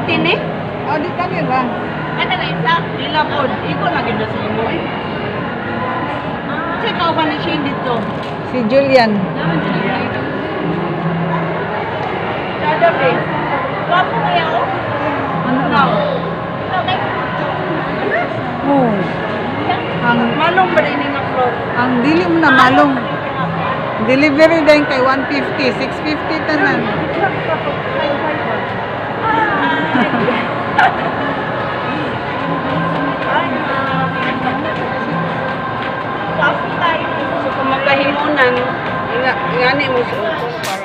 150 ni? Oh, di kami ba? Ano na isa? Dila po. Iko na gid na sa imo eh. Check out ba ni siya dito? Si Julian. Chada be. Wapo kaya oh. Ano No. na? Oh. Ang Malong ba rin nga floor? Ang dili mo na malong. Delivery din kay 150, 650 tanan. So kung magkahimunan, nga ngani mo sa utong.